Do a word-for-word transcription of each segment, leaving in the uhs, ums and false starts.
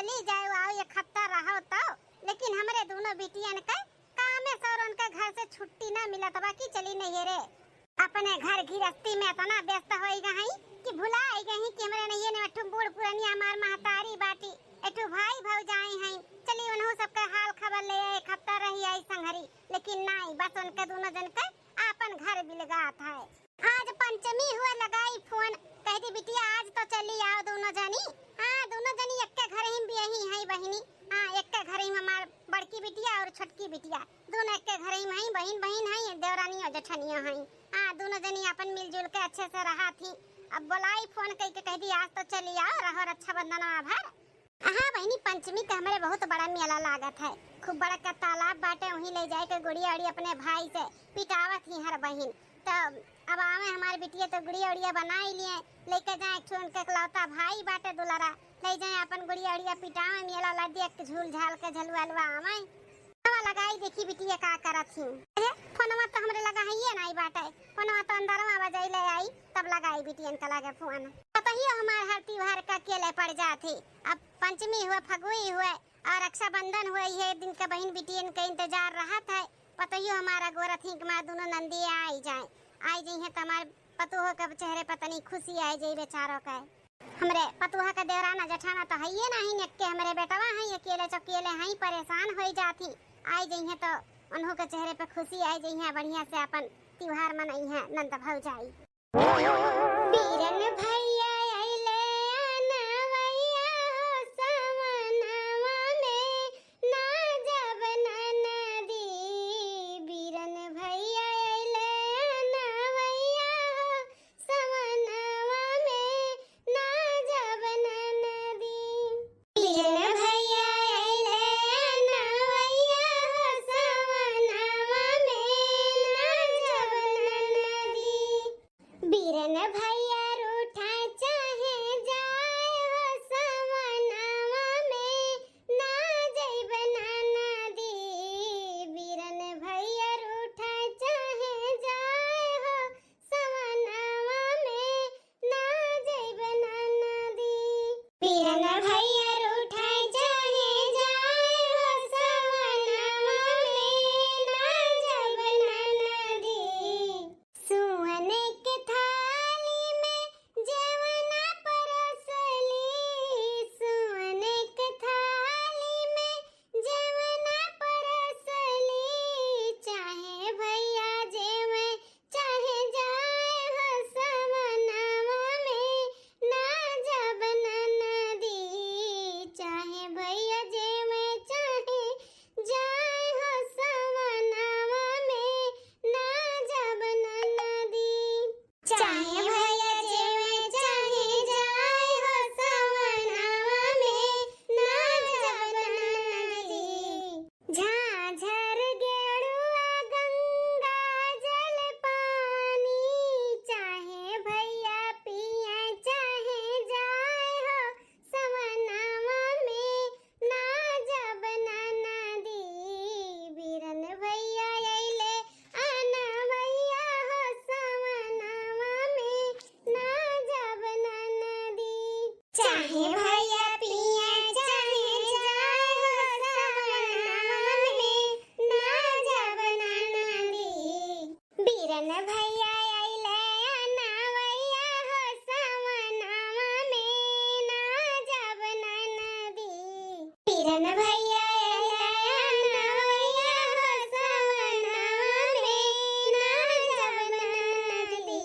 चली जाओ, आओ, एक हफ्ता रहो तो, लेकिन हमरे दोनों बिटियन के कामे से और उनके घर से छुट्टी ना मिलत बा कि चली नैहरे। अपने घर गृहस्थी में इतना व्यस्त होई गई कि भुलाई गई कि हमरे नैहरे में एक ठो बूढ़ पुरनिया हमार महतारी बाटी, एक ठो भाई भौजाई हैं, चली उन्हों सबके हाल खबर ले एक हफ्ता रही आई संघरी, लेकिन नहीं, बस उनके दोनों जन के आपन घर बिलगात है। आज पंचमी हुए, लगाई फोन, कह दी, "बिटिया, आज तो चली आओ दोनों जनी।" हाँ, दोनों जनी एक्के घर ही बियही हैं बहिनी। हाँ, एक्के घर ही हमार बड़की बिटिया और छोटकी बिटिया, दोनों एक्के घर ही हैं, बहिन बहिन हैं, देवरानी और जेठनिया हैं। हाँ, दोनों जनी अपन मिलजुल के अच्छे से रहा थी। अब बोलाई फोन कह के, कह दी, "आज तो चली आओ, रहो रक्षाबंधन भर।" हाँ बहिनी, पंचमी के हमरे बहुत बड़ा मेला लागत है, खूब बड़ा का तालाब बाटे, वहीं ले जाए के गुड़िया उड़िया अपने भाई से पिटावत ही हर बहिन। तो अब आवे हमारे बिटिया तो गुड़िया उड़िया बनाई लिए, लेके जाए एक ठो उनके इकलौता भाई बाटे दुलारा, ले जाए अपन गुड़िया उड़िया पिटावे, मेला ला देख के झूल झाल के झलुआ लुआ आवे। फोनवा लगाई, देखी बिटिया का करत ही। अरे, फोनवा तो हमरे लगा है ये नाई बाटे, फोनवा तो अंदरवा बजाई ले आई, तब लगाई बिटियन का लगे फोन। पतोहियो हमार हर त्योहार का अकेले पड़ जात ही। अब पंचमी हुए, फगुई हुए और रक्षाबंधन हुए, ये दिन का बहिन बिटियन का इंतजार रहत है। पतोहियो हमारा गोरत ही कि हमार दोनों नंदी आई जाए, आई जइहे तो हमार पतोह के चेहरे पर तनी खुशी आई जाई बेचारों के। हमरे पतोह के देवराना जेठाना तो हइये नाहीं, एक्के हमरे बेटवा हैं, अकेले चौकेले हैं, परेशान होई जात ही। आई जइहे तो उन्हों के चेहरे पे खुशी आई जइहे, बढ़िया से अपन त्योहार मनइहे नंद भौजाई। बीरन भैया अइले अनवैया हो सवनवा में, ना जब ननदी। बीरन भैया अइले अनवैया हो सवनवा में, ना जब ननदी। बीरन भैया अइले अनवैया हो सवनवा में, ना जब ननदी। बीरन भैया रूठा चाहे जाए हो सवनवा में, ना जइब ननदी। बीरन भैया रूठा चाहे जाए हो सवनवा में, ना जइब ननदी। बीरन भैया रूठा चाहे जाए हो सवनवा में, ना जइब ननदी। सुअन के थाली में जेवना परोसली, सुअन के थाली में जेवना परोसली, चाहे भैया जेवे चाहे जाए हो सवनवा में, ना जब ननदी। चाहे भैया जेवे चाहे जाए हो सवनवा में, ना जब ननदी। चाहे भैया जेवे चाहे जाए हो सवनवा में, ना जब ननदी। झांझर गेड़ुआ गंगा जल पानी, चाहे भैया पिए चाहे जाए हो सवनवा में, ना जब ननदी। बीरन भैया अइले अनवैया हो सवनवा में, ना जब ननदी। चाहे भैया पिए चाहे जाए हो सवनवा में, ना जब ननदी। बीरन भैया अइले अनवैया हो सवनवा में, ना जब ननदी। बीरन भैया अइले अनवैया हो सवनवा में, ना जब ननदी।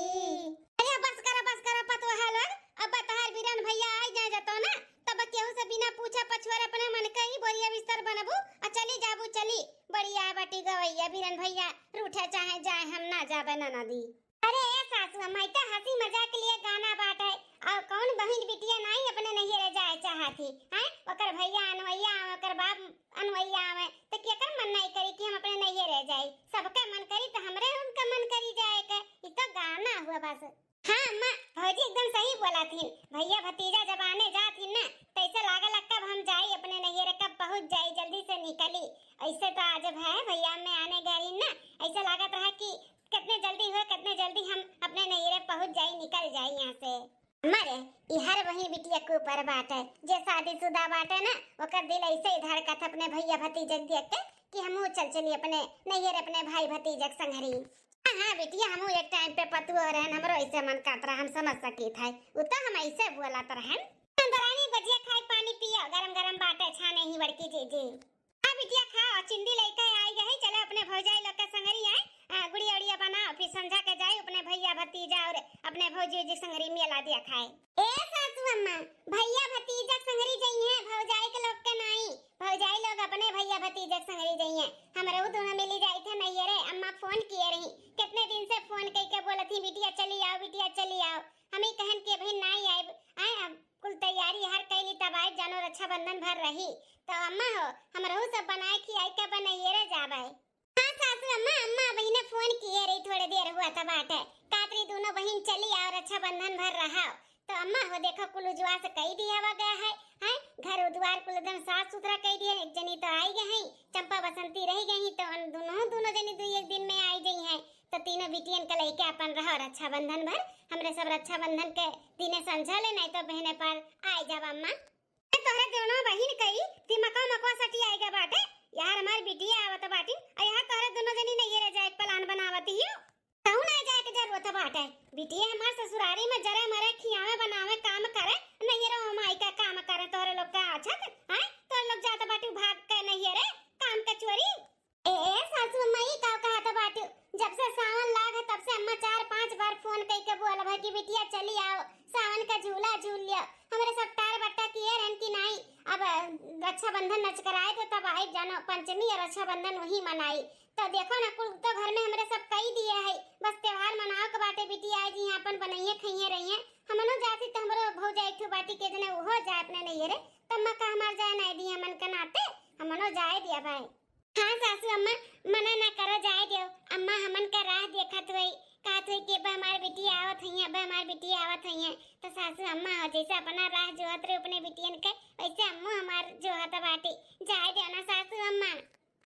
अरे बस करा, बस करा पतोहा लोग, अब तहार बीरन भैया आई जाए जतो ना, तब केहू से बिना पूछा पछुआर अपने मन के ही बोरिया बिस्तर बनबू आ चली जाबू, चली। बढ़िया बाटी गवैया बीरन भैया, रूठे चाहे जाए हम ना जाबे ननदी। अरे ए सासू अम्मा, ई त हंसी मजाक के लिए गाना बाटे, और कौन बहिन बिटिया नाई अपने नैहरे जाए चाहत ही, हैं? ओकर भैया अनवैया आवे, ओकर बाप अनवैया आवे, त केकर मन नाई करी कि हम अपने नैहरे जाई? सबके मन करी त हमरे उनका मन करी जाए के। ई तो गाना हुआ बस। हाँ अम्मा, भौजी एकदम सही बोला थी। भैया भतीजा जब आने जात ही ना, त ऐसे लागल कब हम जाई अपने नैहरे, कब पहुँच जाई, जल्दी से निकली। ऐसे तो आज भै-, भैया में आने गए रही ना, ऐसे लागत रहा कि कितने जल्दी हुए, कितने जल्दी हम अपने नैहरे पहुँच जाई, निकल जाई यहाँ से। अम्मा रे, ई हर वही बिटिया के ऊपर बाटे, जे शादीशुदा बाटे ना, ओकर दिल ऐसे ही धड़कत अपने भैया भतीजक देख के कि हमहू चल चली अपने नैहर अपने भाई भतीजक संगरी। हाँ, हाँ बिटिया, हमहू एक टाइम पे पतुआ रहन, हमरो ऐसे मन करत रहा, हम समझ सकित है, उ तो हम ऐसे बोलत रहन। अंदरानी बजिया खाए पानी पिया, गरम गरम बाटे, छाने ही बड़की जीजी। हाँ बिटिया, खाओ, चिंदी लइके आई गई, चलो अपने भौजाई लोग के संगरी आए, आ, गुड़िया उड़िया बनाओ, फिर संझा के जाए अपने भैया भतीजा और अपने भौजी उजी संगरी मेला दिया खाए। ए सासू अम्मा, भैया भतीजा संगरी जइहे, भौजाई के लोग के नाई, भौजाई लोग अपने भैया भतीजा संगरी जइहे, हमरो दोनों मिली जाए थे नैहरे, अम्मा फोन किए रही, कितने दिन से फोन कई के बोलत ही, "बिटिया चली आओ, बिटिया चली आओ।" हम ही कहन के भाई नाई आए, आए अब कुल तैयारी हर कैली तब आए, जानो रक्षाबंधन भर रही, तो अम्मा हो, हमरहू सब बनाए खियाए के बनैये रे जाबे। हाँ सासू अम्मा, अम्मा बहिने फोन किए रही, थोड़े देर हुआ था बाटे, कातरी दोनों बहिन चली आओ, रक्षाबंधन भर रहा। तो अम्मा हो देखो कुल उजवास कई दिया गया है, हैं? घर उद्वार कुल एकदम साफ सुथरा कई दिए, एक जनी तो आई गई है, चंपा बसंती रह गई, तो उन दोनों, दोनों जनी दो एक दिन में आई गई है, तो तीनों बिटियन के लइके अपन रहो रक्षाबंधन भर, हमरे सब रक्षाबंधन के दिने संझा ले, नहीं तो बहने पर आई जाब अम्मा। तोहरे दोनों बहिन कई दिमागवा मकवा सटी आएगा बाटे। यार हमार बिटिया आवत बाटी, और यहाँ तोहरे दोनों जनी नैहरे जाए के plan बनावत हियो। कहूँ ना जाए के जरूरत बाटे। बिटिया हमार ससुरारी में जरे मरे खियावे बनावे काम करे, नैहरे हम आई का काम करे तोहरे लोग का आछत, हैं? तोहरे लोग जात बाटी भाग के नैहरे काम के चोरी। ए, ए, सासू अम्मा, ई का कहत बाटू? जब से सावन लाग है, तब से अम्मा चार पांच बार फोन कई के बोलब है कि बिटिया चली आओ, सावन का झूला झूल लिया। हमरे सब टार बट्टा किए रहन कि नाई, अब रक्षाबंधन नचकराए तो तब आई जानो, पंचमी और रक्षाबंधन वही मनाई। तो देखो ना, कुल तो घर में हमरे सब कई दिए है, बस त्योहार मनाओ के बाटे, बिटिया आई जी, अपन बनइए खइए रहिए। हमनो जाती तो हमरो भौजाई ठू बाटी के जने उहो जाए अपने नैहरे, तब अम्मा का हमार जाए नहीं दी हमन के नाते, हमनो जाए दिया भाई। हाँ सासू अम्मा, मना ना करो, जाए दियो। अम्मा हमन का राह देखत होई, कहत होई कि अब हमार बिटिया आवत हइया, अब हमार बिटिया आवत हइया। तो सासू अम्मा हो जैसे अपना राह जोहत रहे अपने बिटियन के, वैसे अम्मो हमार जोहत बाटी। जाए दियो ना सासू अम्मा।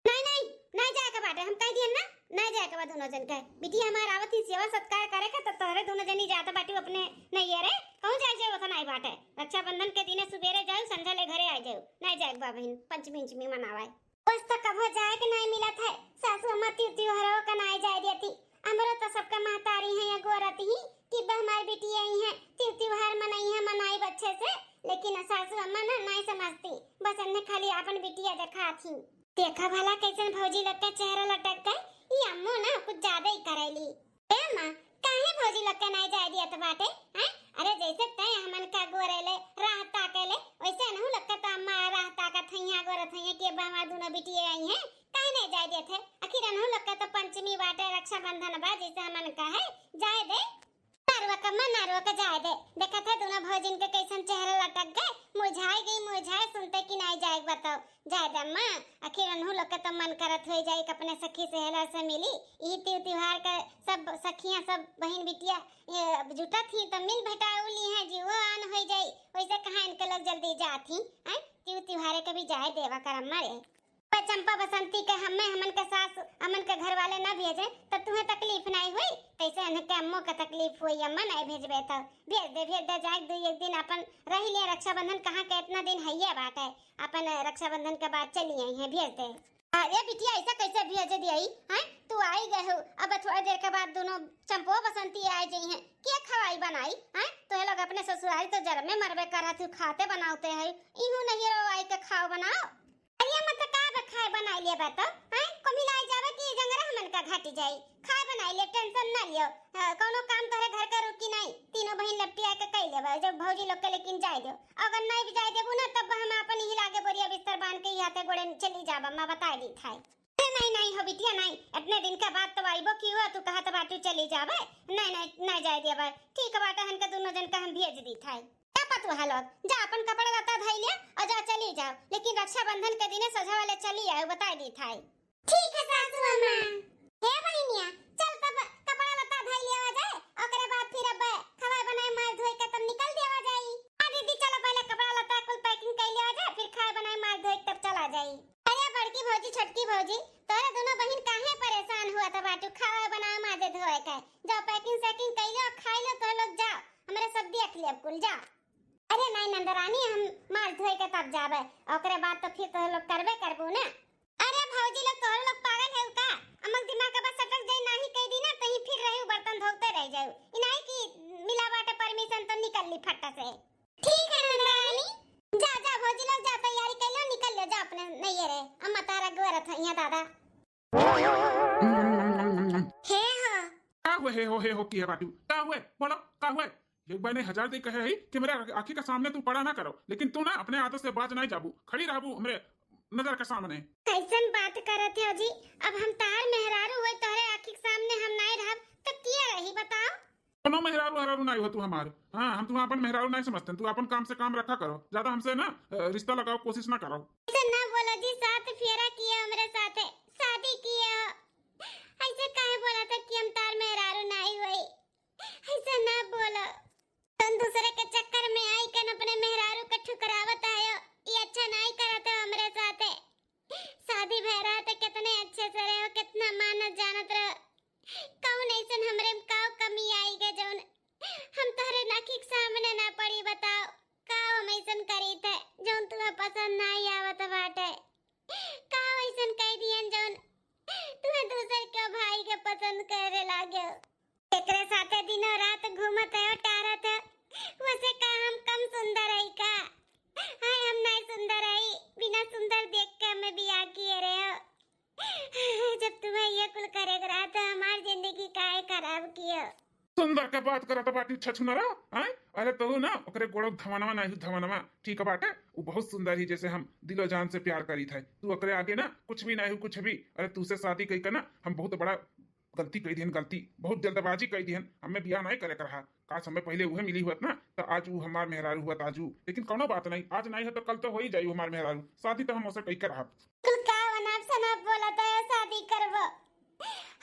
नहीं, नहीं, नहीं जाए के बाटे, हम कह दियन ना, नहीं जाए के बा दोनों जन के। बिटिया हमार आवत ही सेवा सत्कार करे के, तो तोहरे दोनों जनी जात बाटी अपने नैहरे। कहूँ जाए जाए ओतना ही बाटे। रक्षाबंधन के दिने सुबेरे जाऊ, संझा ले घरे आ जाऊ। नहीं जाए के बा बहिन, पंचमी उंचमी मनावे। बस तो कभो जाए के नाई मिलत है, सासू अम्मा तिउ तिउहरो का नाई जाए देती। हमरो तो सबका महतारी है या गोरत ही कि बा हमार बिटिया आई है, तिउ तिउहार मनई है, मनाई अच्छे से, लेकिन सासू अम्मा ना नाई समझती, बस इन्हें खाली अपन बिटिया देखा थी। देखा भला कैसन भौजी लोग के चेहरा लटक गए, ई अम्मो ना कुछ ज्यादा ही करेली। ए अम्मा, काहे भौजी लोग के नाई जाए दियत बाटे, हैं? अरे जैसे तय हमन का गोरेले, राह ताकेले, वैसे अनहु लोग के तो अम्मा राह ताकत हइया, गोरत हइया कि अब हमार दोनों बिटिया आई हैं, काहे नाई जाए दियत है? आखिर अनहु लोग के तो पंचमी बाटे, रक्षाबंधन बा, जैसे हमन का है, जाए दे। नारुआ का अम्मा, नारुआ का जाए दे। देखत है दोनों भौजिन के कैसन चेहरा लटक गए, मुरझाए गई, मुरझाए सुनते कि नाई जाए बताओ। जाए दे अम्मा, आखिर अनहु लोग के तो मन करत होई जाई कि अपने सखी सहेलर से मिली। ई तिउ तिउहार के सब सखियां, सब बहिन बिटिया, ए, जुटत ही तो मिल भेटाऊ ली हैं, जीवो आन होई जाई। वैसे कहाँ इनके लोग जल्दी जात ही, हैं? तिउ तिउहारे के भी जाए देवा कर अम्मा रे। पर चंपा बसंती के हमें, हमन के सास, हमन के घर वाले ना भेजे, तो तुम्हें तकलीफ नाई हुई, तैसे इनके अम्मो के तकलीफ हुई। अम्मा नाई भेजबे तो भेज दे, भेज दे, जाए दो एक दिन अपन रह लिए रक्षाबंधन, कहाँ के इतना दिन हइये बाटे, अपन रक्षाबंधन के बाद चली आई हैं, भेज दे। अरे बिटिया, ऐसा कैसे भेज दिया ही, हैं? तू आई गए हो, अब थोड़ा देर के बाद दोनों चंपो बसंती आ जाई हैं, के खवाई बनाई, हैं? तो ये लोग अपने ससुरारी तो जर में मरबे करत हो, खाते बनाते हैं, इहू नहीं रो आई के खाओ बनाओ। अरे मत का बे खाए बनाई ले बा तो, हैं? को मिलाई जावे कि जंगरा हमन का घट जाई, खाए बनाई ले, tension ना लियो। हाँ, कौनो काम तोहरे घर का रुकी नहीं, तीनों बहिन लपटिया के कई लेबे, जब भौजी लोग के लेकिन जाए दो। अगर नहीं भी जाए देबू ना, तब हम अपन ही लागे बोरिया बिस्तर बांध के ही हाथे गोड़े चली जाबा, माँ बताए दी थाई। अरे नहीं, नहीं हो बिटिया, नहीं, इतने दिन के बाद तो आइबो की हुआ, तू कहत बाटू चली जाबे, नहीं, नहीं, नहीं जाए दिया भाई, ठीक बाटे, हन के दोनों जन का हम भेज दी थाई। जा पतुहा लोग, जा अपन कपड़ा लत्ता धई लिया और जा चली जाओ, लेकिन रक्षाबंधन के दिने सझा वाले चली आए, बताए दी थाई। ठीक है सासू अम्मा। हे बहिनिया, चल तब कपड़ा लत्ता धई लेवा जाए, ओकरे बाद फिर अब खवाए बनाए मार धोए के तब निकल देवा जाई। हाँ दीदी, चलो पहले कपड़ा लत्ता कुल packing कर लेवा जाए, फिर खाए बनाए मार धोए के तब चला जाई। अरे बड़की भौजी, छोटकी भौजी, तोरे दोनों बहिन काहे परेशान हुआ था बाटू, खाए बनाए मार धोए के, जाओ packing sacking कर लो, खाई लो, तो लोग जाओ, हमरे सब देख लेब कुल, जा। अरे नहीं नंदरानी, हम माल धोए के तब जाबे, ओकरे बाद तो फिर तोहरे लोग करबे करबू ना। अरे भौजी लोग, तोहरे लोग पागल है का? अमक दिमाग का बस सटक जाई, नाही कह दी ना, तहीं फिर रही बर्तन धोते रह जाऊ। ई नाही कि मिला बाटे परमिशन तो निकल ली फट्टा से। ठीक है नंदरानी, जा जा भौजी लोग, जा तैयारी कर लो, निकल लो, जा अपने नैहरे। अम्मा तारा गोरत है यहाँ दादा। हे हो। का हुए हे हो, हे हो किए बाटू? का हुए? बोलो, का हुए? एक बार नहीं हजार दिन कहे है कि मेरे आँखी के सामने तू पड़ा ना करो, लेकिन तू ना अपने आदत से बाज नहीं जाबू, खड़ी रहबू हमरे नजर के सामने। कैसन बात करत हो जी? अब हम तार मेहरारू होई, तोहरे आँखी के सामने हम नहीं रहब, तो किया रही बताओ? कोनो मेहरारू हरारू नहीं हो तू हमार। हाँ, हम तुम्हें अपन मेहरारू नहीं समझते, तू अपन काम से काम रखा करो, ज्यादा हमसे ना अ, रिश्ता लगाओ कोशिश ना करो। ऐसे ना बोलो जी, सात फेरा किए हमरे साथे, शादी किए हो, ऐसे काहे बोला था कि हम तार मेहरारू नहीं होई? ऐसे ना बोलो। तुम दूसरे के चक्कर में आई कन अपने मेहरारू के ठुकरावत आयो, ये अच्छा नहीं करत हो हमरे साथे। शादी भय रहा तो कितने अच्छे से रहे हो, कितना मानत जानत रहो। कौन ऐसन हमरे में काव कमी आई गे जौन हम तोहरे आँखी के सामने ना पड़ी बताओ? काव हम ऐसन करी थे जौन तुम्हें पसंद नहीं आवत बाटे? काव ऐसन कह दियन जौन तुम्हें दूसर के भाई के पसंद करे लागे? एकरे साथे दिनों रात घूमत है, टारत है, वैसे का हम कम सुंदर है का? हाय, हम नहीं सुंदर है, बिना सुंदर देख के हमें बियाह किए रहे हो। जब तुम्हें ये कुल करे के रहा तो हमार जिंदगी काहे खराब कियो? सुंदर के बात करत बाटी छछुनरा, हैं? अरे तू ना ओकरे गोड़ो धवनवा नहीं धवनवा, ठीक बाटे? उ बहुत सुंदर ही, जैसे हम दिलो जान से प्यार करी थे। तू ओकरे आगे ना कुछ भी नहीं, कुछ भी। अरे तू से शादी कई के ना हम बहुत बड़ा गलती कई दिहन, गलती, बहुत जल्दबाजी कई दिहन। हमें बियाह नहीं करे के रहा, काश हमें पहले उहे मिली हुअत ना, तो आज उ हमार मेहरारू हुअत आजू। लेकिन कौनो बात नहीं, आज नहीं है तो कल तो हो ही जाई हमार मेहरारू। शादी तो हम उसे कई के रहब। कुल का अनाप शनाप बोलत है, शादी करबो?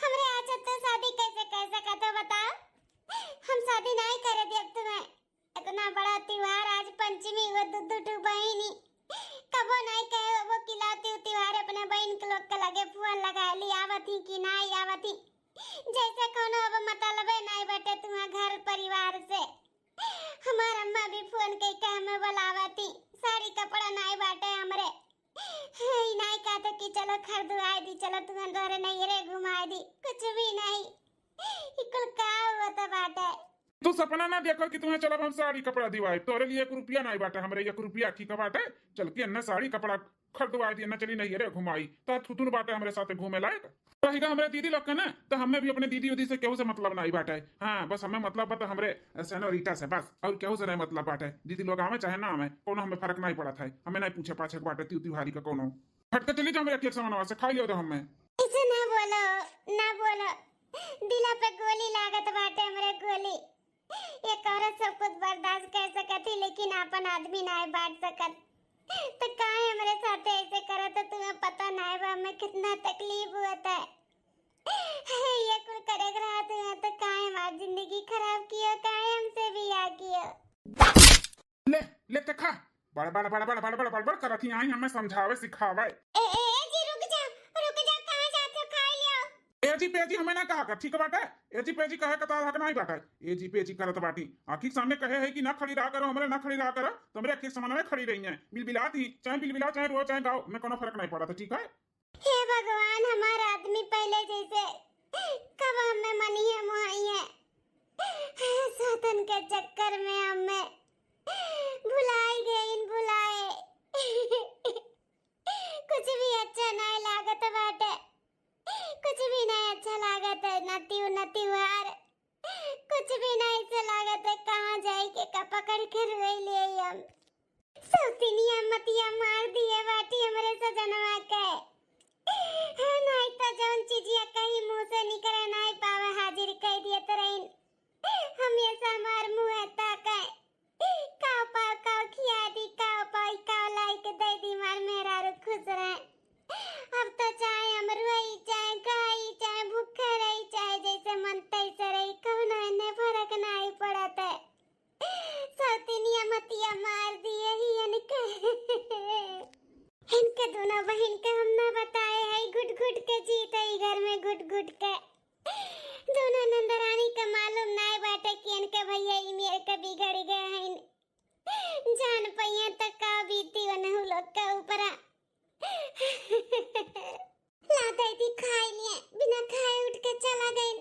हमरे आचर तो शादी कैसे कर सकत हो बताओ? हम शादी नहीं करे देब तुम्हें। इतना बड़ा त्योहार आज पंचमी हुआ, दू दू ठो बहिनी कबो नहीं कहे होबो कि लाओ त्योहार अपने बहिन के लोग के लगे फोन लगा ली, आवत ही कि नहीं आवत ही। जैसे कोनो अब मतलबे नहीं बटे तुम्हारे घर परिवार से। हमार अम्मा भी फोन कई के हमें बुलावती, साड़ी कपड़ा नाई बाटे हमरे। ई नाई कहते कि चलो खरीदवाए दी, चलो तुहन तोहरे नैहरे घुमाए दी, कुछ भी नहीं। ई कुल का हुआ तो बाटे? तू सपना ना देखो कि तुम्हें चलब हम साड़ी कपड़ा दिवाए, तोहरे लिए एक रुपया नाई बाटे हमरे, एक रुपया की का बाटे? चल के अन्ना साड़ी कपड़ा खरीदवाए दिए ना, चली नैहरे घुमाई। तो थुथुन बाटे हमरे साथे घूमे लायक। रहिगा हमरे दीदी लोग के ना, तो हमें भी अपने दीदी उदी से केहू से मतलब नहीं बाटे। हाँ, बस हमें मतलब बा तो हमरे सेनोरिटा से बस, और केहू से नहीं मतलब बाटे। दीदी लोग आवे चाहे ना आवे, कोनो हमें फर्क नहीं पड़त है। हमें नहीं पूछे पाछे के बाटे, त्यू त्योहारी का कोनो। हट के चली जा हमरे अखिया के सामनवा से, खाई लियो तो हमें। ऐसे ना बोलो, ना बोलो, दिला पे गोली लागत बाटे हमरे, गोली। एक औरत सब कुछ बर्दाश्त कर सकत ही, लेकिन आपन आदमी नाय बांट सकत। तो काहे हमरे साथे ऐसे करत हो? तुम्हें पता नाय बा हमें कितना तकलीफ हुआ था। ये कुल करे के रहा तुम्हें, तो काहे हमार जिंदगी खराब कियो, काहे हमसे बियाह कियो? ले, ले ते खा। बड़, बड़, बड़, बड़, बड़, बड़, बड़, बड़ करत ही आई हमें समझावे, सिखावे। ए, ए, ए जी, रुक जा, रुक जा, कहाँ जात हो? खाई लियो। ए जी, पे जी, हमें ना कहा कर, ठीक बाटे? ए जी, पे जी कहे का तार हक नहीं बाटे। ए जी, पे जी करत बाटी। आँखी के सामने कहे है कि ना खड़ी रहा करो, हमरे ना खड़ी रहा करो, तो हमरे आँखी के सामने में खड़ी रही है। बिलबिलात ही, चाहे बिलबिलाओ, चाहे रो, चाहे गाओ, में कोनो फर्क नहीं पड़त, ठीक है? हे भगवान, हमार आदमी पहले जैसे कब हमें मनिहे मोहाइहे। साधन के चक्कर में हमें भुलाई गईन, भुलाए। कुछ भी अच्छा नहीं लागत बाटे, कुछ भी नहीं अच्छा लागत है, ना त्यू, ना त्योहार, कुछ भी नहीं से लागत है। कहाँ जाए के का पकड़ के रोई ले हम। सौतिनिया मतिया मार दिए बाटी हमरे सजनवा के। है नहीं तो जौन चीजिया कहीं मुंह से निकले नहीं पावे, हाजिर कह दिए तो रहीन। हम ये से हमार मुंह है ताके। काव पाव काव खिया दी, काव पाई काव लाई के दे दी, मार मेहरारू खुश रहे। अब तो चाहे हम रोई, चाहे खाई, चाहे भूखे रही, चाहे जैसे मन तैसे रही, कौनो एने फर्क नहीं पड़त है। सौतिनिया मतिया मार दिए ही इनके। इनके दोनों बहन के हम ना बताए है, घुट घुट के जीत है घर में, घुट घुट के। कि इनके भैया ई मेर के बिगड़ गए हैं, जान पइहें त का बीती उनहु लोग के ऊपरा। ला दीदी, खाई लिए, बिना खाए उठ के चला गए।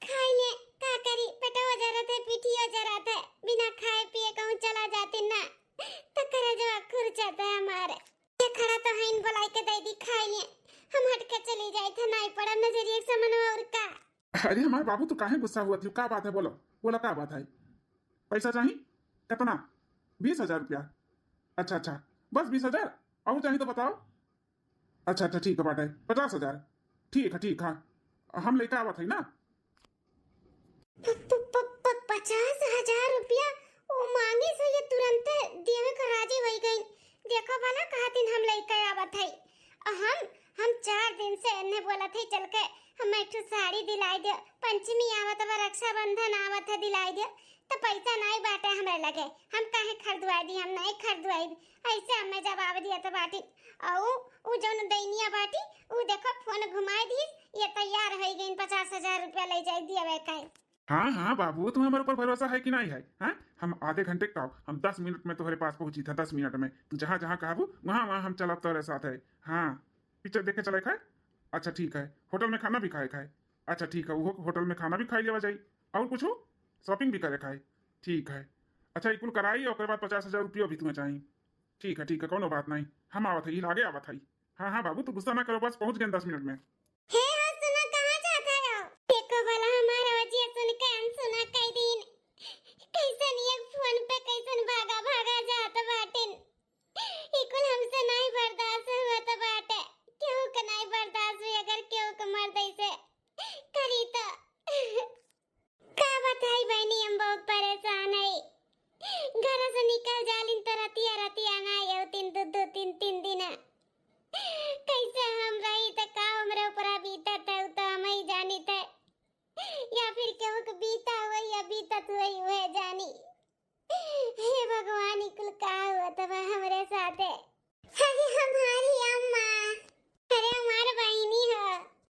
खाई लिए, का करी, पेटवा जरत है, पीठियो जरत है, बिना खाए पिए कहूँ चला जाती ना, त करजवा खुरचत है हमारे। ये खड़ा तो है, इन बुलाई के दीदी, खाई लिए, हम हट के चली जाए थे, नहीं पड़ा नजरिए के सामने और का। अरे हमारे बाबू, तू काहे गुस्सा हुआ थी? का बात है, बोलो, बोलो, का बात है? पैसा चाही? कितना? बीस हजार रुपया। अच्छा, अच्छा, बस बीस हजार? और चाही तो बताओ। अच्छा, अच्छा, ठीक है बाटे, पचास हजार। ठीक है, ठीक है, हम लेके आवत है ना। प-, प-, प-, प-, पचास हजार रुपया वो मांगी से ये तुरंते देवे का राजी होई गई। देखो भला, कहा दिन हम लेके आवत है। और हम, हम चार दिन से इन्हें बोलत है, चल के हमें एक ठो साड़ी दिलाई दे, पंचमी आवत बा, रक्षाबंधन आवत है, दिलाई दे। तो पैसा नहीं बाटे हमरे लगे, हम काहे खरीदवाई दी, हम नहीं खरीदवाई। ऐसे हमें जवाब दिया तो बाटी। और उ जौन दैनिया बाटी, उ देखो फोन घुमाई दीस, ये तैयार हो गई, पचास हजार रुपया ले जाए दिया वे काहे। हाँ, हाँ बाबू, तुम्हें हमारे ऊपर भरोसा है कि नहीं है? हाँ, हम आधे घंटे का, हम दस मिनट में तुम्हारे पास पहुंची था, दस मिनट में। तू जहाँ जहाँ कहबू, वहाँ वहाँ हम चलब तोरे साथ है। हाँ, पिक्चर देखे चले खाए। अच्छा ठीक है, होटल में खाना भी खाए खाए। अच्छा ठीक है, वो होटल में खाना भी खाई लेवा जाई। और कुछ शॉपिंग भी करे खाए। ठीक है, अच्छा ई कुल कराई, ओकर बाद पचास हजार रुपया भी तुम्हें चाहिए। ठीक है, ठीक है, कोनो बात नहीं, हम आवत है, ई लागे आवत है। हाँ, हाँ बाबू, तू गुस्सा ना करो, बस पहुँच गए दस मिनट में। हे हो, सुना, कहाँ जात है हो? देखो भला, हमारा वजिया सुन के अनसुना कई दिन। कैसन ये फोन पे कैसन भागा भागा जात बाटिन। ई कुल हमसे नहीं बर्दाश्त हुआ तो बाटे। केहू के नहीं बर्दाश्त हुई, अगर केहू के मर्द ऐसे करी तो। का बताई बहनी, हम बहुत परेशान है। घर से निकल जालिन तो रतिया रतिया ना आयो, तीन दो दो तीन तीन दिन। कैसे हम रही तो का हमरे ऊपर बीतत है, उ तो हम ही जानित है, या फिर केहू के बीता हुआ या बीतत हुआ, वह जानी। हे भगवान, ई कुल का हुआ तब हमरे साथे? अरे हमारी अम्मा, अरे हमार बहिनी हो,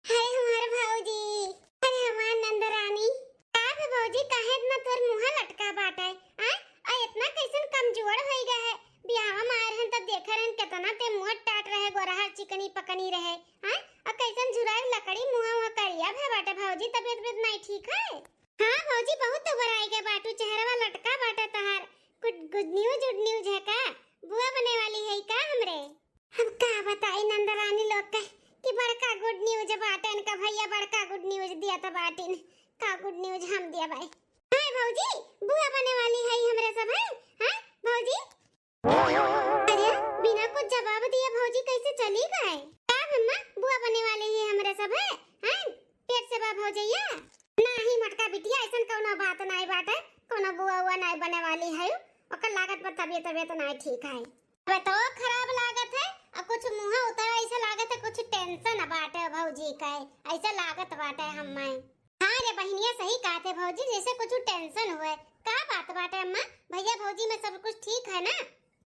अरे हमार भौजी, अरे हमार नंदरानी। का बे भौजी, काहे इतना तोर मुँह लटका बाटे, आय? आ इतना कैसन कमजोर होई गए है? बियाह में आए रहन तब देखे रहन कितना ते मोट टाट रहे, गोरहर चिकनी पकनी रहे, आय? आ कैसन झुराइल लकड़ी मुँह, मुँह करिया भे बाटे भौजी, तबियत, तबियत नहीं ठीक है? हाँ भौजी, बहुत उबराई गए बाटू, चेहरवा लटका बाटे तहार। कुछ गुड न्यूज, उड न्यूज है का? बुआ बने वाली है का हमरे? अब का बताई नंदरानी लोग के कि बड़का गुड न्यूज बाटे, इनका भैया बड़का गुड न्यूज दिया त बाटिन। का गुड न्यूज हम दिया भाई? हाँ भौजी, बुआ बने वाली है हमरे सब है। हाँ भौजी, अरे, बिना कुछ जवाब दिए भौजी कैसे चली गए? का अम्मा, बुआ बने वाली है हमरे सब है? हैं? पेट से बा भौजैया? नाही मोटका बिटिया, ऐसन कौनो बात नाई बाटे, कौनो बुआ उआ नाई बने वाली है, ओकर लागत बा तबियत, तबियत नाई ठीक है। अबे तो खराब लागत है, और कुछ मुँह उतरा ऐसे लागत है, कुछ टेंशन बाटे भौजी का, ऐसे लागत बाटे हमें। हाँ रे बहिनिया, सही कहत है भौजी, जैसे कुछ टेंशन हुए। का बात बाटे अम्मा? भैया भौजी में सब कुछ ठीक है ना?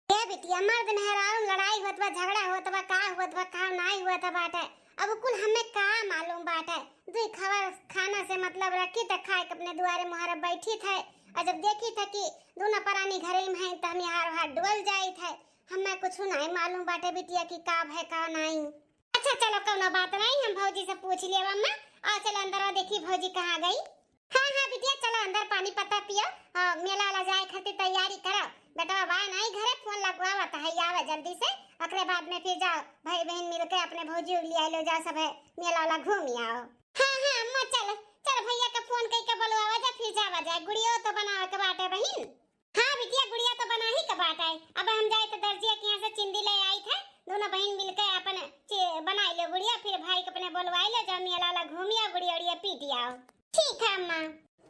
ए बिटिया, मर्द मेहरारू लड़ाई होत बा, झगड़ा होत बा, का होत बा, का नाई होत बाटे, अब कुल हमें का मालूम बाटे? दुई खबर खाना से मतलब रखी त खाए के अपने दुआरे मुहारे बैठी थे, और जब देखी थे कि दोनों परानी घरे में हैं, त हम यहाँ वहाँ डोल जाई थे। हमें कुछ नाई मालूम बाटे बिटिया कि का भय का नाई। अच्छा चलो, कौनो बात नहीं, हम भौजी से पूछ लिया अम्मा। आ चलो अंदर देखी भौजी कहाँ गई। हाँ, हाँ बिटिया, चलो अंदर पानी पत्ता पियो, आ, मेला वाला जाए खातिर तैयारी करो। बेटवा बा नहीं घरे, फोन लगवावा त है, आवे जल्दी से, ओकरे बाद में फिर जाओ, भाई बहन मिलके अपने भौजी ले आए लो, जाओ सब है मेला वाला घूम आओ। हाँ, हाँ अम्मा, चल, चल भैया के फोन कई के बोलवावा जा, फिर जावा जाए, गुड़ियो तो बनावे के बाटे बहिन। हाँ बिटिया, गुड़िया तो बना ही के बाटे। अब हम जाए तो दर्जिया के यहाँ से चिंदी ले आई थे, दोनों बहन मिलके अपन चे-, बनाई लो गुड़िया, फिर भाई के अपने बोलवाई लो, जब मेला वाला घूमी आओ, गुड़िया उड़िया पीट आओ। ठीक है अम्मा।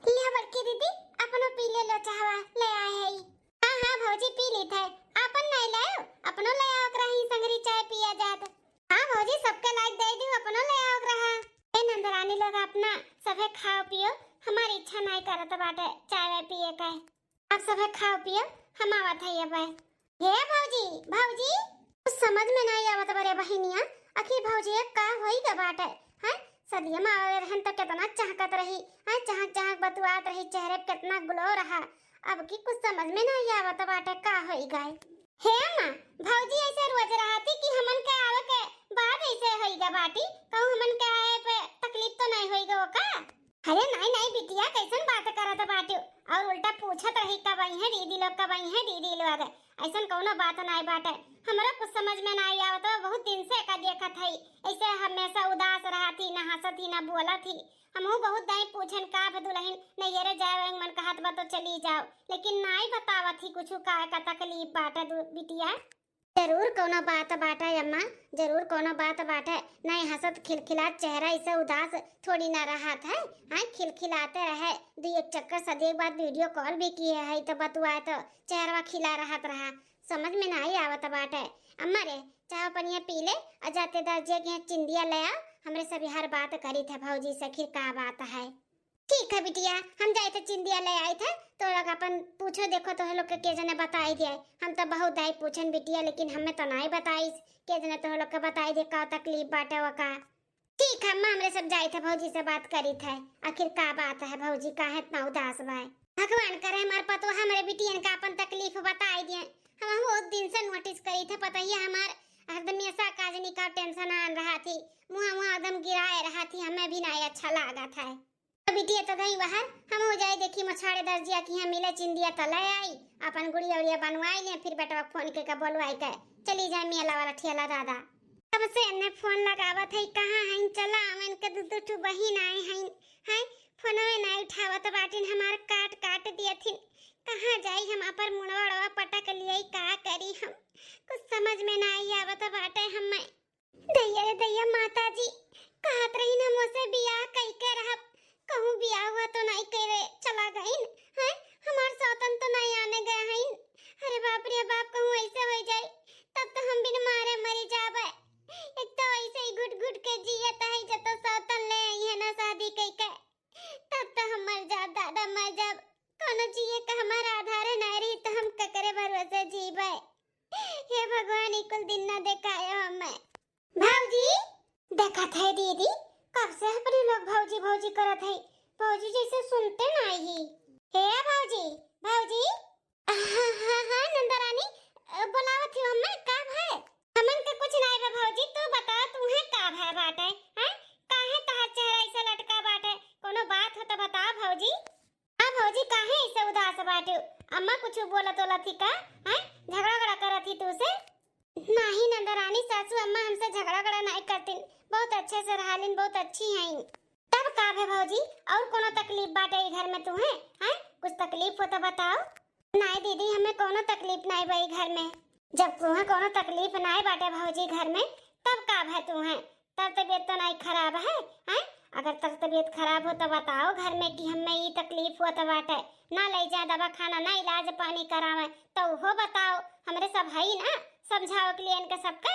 लिया बड़की दीदी, अपनो पी ले लो चाहवा, ले आए है। हाँ, हाँ भौजी, पी ली थे, अपन नहीं लाओ, अपनो ले आओ, ओकरा ही संगरी चाय पिया जात। हाँ भौजी, सबके लायक दे दी, अपनो ले आओ ओकरा। ए नंदरानी लोग, अपना सभे खाओ पियो, हमारी इच्छा नहीं करत बाटे चाय वाय पिए का। अब सभे खाओ पियो, हम आवत है ये भाई। हे भौजी, भौजी, कुछ समझ में नहीं आवत बा रे बहिनिया, आखिर भौजी ये का होई के बाटे, हैं? सदिया मा आवे रहन तो केतना चहकत रही, हाँ, चहक चहक बतुआत रही, चेहरे पे केतना ग्लो रहा। अब की कुछ समझ में नाहीं आवत बाटे का होई गए। हे अम्मा, भौजी ऐसे रोज रहती कि हमन के आवे के बाद ऐसे होई गा बाटी, कहूँ हमन के आए पे तकलीफ तो नाहीं होई गा का? अरे नाहीं नाहीं बिटिया, कैसन बात करत बाटू? और उल्टा पूछत रही कब आई है दीदी लोग, कब आई है दीदी लोग। ऐसन कौनो बात नाहीं बाटे, हमरा कुछ समझ में नाहीं आवत बा, बहुत दिन से एका देखत हई, ऐसे हमेशा उदास रहती, ना हंसत ही ना बोलत ही। हमहू बहुत दाई पूछन का भे दुलहिन नैहरे जाए मन कहत बा तो चली जाओ, लेकिन नाहीं बतावत ही कुछ का का तकलीफ बाटे दु-, बिटिया। जरूर कौनो बात बाटे अम्मा, जरूर कौनो बात बाटे। नाहीं हंसत खिलखिलात चेहरा ऐसे उदास थोड़ी ना रहत है। हाँ, खिलखिलाते रहे। दू एक चक्कर सदी एक बार वीडियो कॉल भी किए है तो बतुआए तो चेहरवा खिला रहत रहा। समझ में नाहीं आवत बाटे। अम्मा रे, चाह पनिया पी ले और जाते दर्जिया के यहाँ चिंदिया ले आ, हमरे सब यार बात करी थे भौजी से आखिर का बात है। ठीक है बिटिया, हम जाए थे चिंदिया ले आए थे, तो लोग अपन पूछो देखो तो लोग के, के जने बताई दिए। हम तो बहुत दाई पूछन बिटिया, लेकिन हमें तो नाहीं बताइस, के जने तो लोग के बताई दे का तकलीफ बाटे वो का। ठीक है अम्मा, हमरे सब जाए थे भौजी से बात करी थे, आखिर का बात है भौजी काहे इतना उदास बाय। भगवान करे हमार पतोह हमरे बिटियन का अपन तकलीफ बताई दिए। हम बहुत दिन से नोटिस करी थे, पता ही है हमार हरदम ऐसा काजनी का टेंशन आन रहा थी, मुँह मुँह एकदम गिराए रहा थी, हमें भी नाहीं अच्छा लागा था। तो बिटिया तो गई बाहर, हम हो जाए देखी मछाड़े दर्जिया की यहाँ मिले चिंदिया तो ले आई, अपन गुड़िया उड़िया बनवाई ले, फिर बेटवा फोन के का बोलवाई के चली जाए मेला वाला ठेला दादा। तब से एन्ने फोन लगावत है, कहाँ हैं, चला आवेन के दू दू ठू बहिन आए हैं, हैं फोनवे नाहीं उठावत बाटिन, हमार काट काट दियथिन। कहाँ जाई हम, अपन मुड़वा उड़वा पटक लियाई, का करी हम, कुछ समझ में नाहीं आवत बाटे हमें। दैया रे दैया, माता जी कहत रही ना मोसे बियाह कई के रहब, कहूँ बियाह हुआ तो नाहीं करे चला गईन, हैं? हमार सौतन तो नाहीं आने गए हैं। अरे बाप रे बाप, कहूँ ऐसे हो जाई तब तो हम बिन मारे मरी जाबे। एक तो ऐसे ही घुट घुट के जियत है, जब तो सौतन ले आई है ना शादी कई के, तब तो हम मर जाब दादा, मर जाब। कोनो जिए का हमार आधार नाहीं रही तो हम ककरे भरोसे जीबे? हे भगवान, ई कुल दिन ना देखायो हमें। भौजी, देखत है दीदी, कब से अपने लोग भौजी भौजी करत है, भौजी जैसे सुनते नाहीं ही। हे भौजी, भौजी। हाँ, हाँ, हाँ, नंदरानी, अ, बोलावत ही अम्मा, का भय? हमन के कुछ नाहीं बा भौजी, तू बताओ, तुहे का भय बाटे, हैं? काहे तहार चेहरा ऐसे लटका बाटे? कोनो बात हो तो बताओ भौजी। हाँ भौजी, काहे ऐसे उदास बाटे? अम्मा कुछ बोलत वोलत ही का? हैं? झगड़ा वगड़ा करत ही तू से? नाहीं नंदरानी, सासू अम्मा हमसे झगड़ा वगड़ा नाहीं करतीन, बहुत अच्छे से रहलिन, बहुत अच्छी हैं। तब का भे भौजी, और कोनो तकलीफ बाटे ई घर में तुहे? हैं? कुछ तकलीफ हो तो बताओ। नाहीं दीदी, हमें कोनो तकलीफ नाहीं बा ई घर में। जब तुहे कोनो तकलीफ नाहीं बाटे भौजी घर में, तब का भे तुहे? तर तबीयत तो नाहीं खराब है, हैं? अगर तर तबीयत खराब हो तो बताओ घर में कि हमें ई तकलीफ हुआ तो बाटे, ना ले जाए दवा खाना, ना इलाज पानी करावे, तो उहो बताओ। हमरे सब हई ना, समझाओ के लिए इनके सबके।